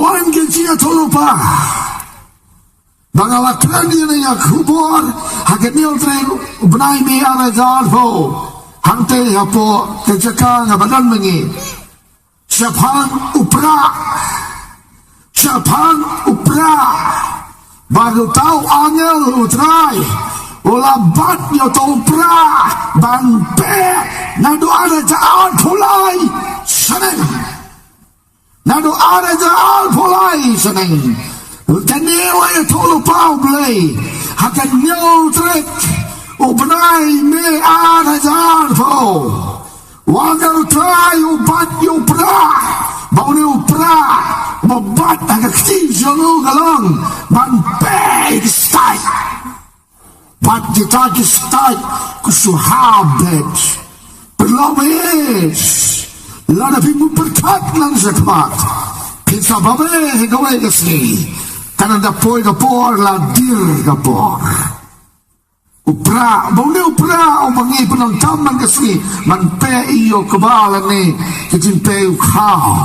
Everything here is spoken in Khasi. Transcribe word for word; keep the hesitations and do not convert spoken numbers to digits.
Ong ki jingïathuhlypa ba nga la kren ïa kane ka khubor ha ka hynñiew tarik u bnai May ar hajar arphew, hangtei hapoh ka jaka nga ba don mynne. Shaphang u prah, shaphang u prah, ba uta u angel u Trai u la bat ïa uta u prah ban peh naduh ar hajar arphew lai snem. Naduh ar hajar arphew lai snem. Te ngi la ïathuhlypa U Blei ha ka hynñiew tarik u bnai May ar hajar arphew. U angel u Trai u bat ïa u prah, ba une u prah uba bat ha ka kti jong u ka long ban peh ïa ki stait. Bad kita ki stait ki shu hap beit. Pynlong beit. Lada phi mut pyrkhat nang shakhmat, phin sa babe ha kawei ka sngi. Kan ym da poi ka por, la dier ka por. U prah, ba une u prah uba ngi pyndonkam man ka sngi, man peh ïa u kba lane ka jingpeh u khaw.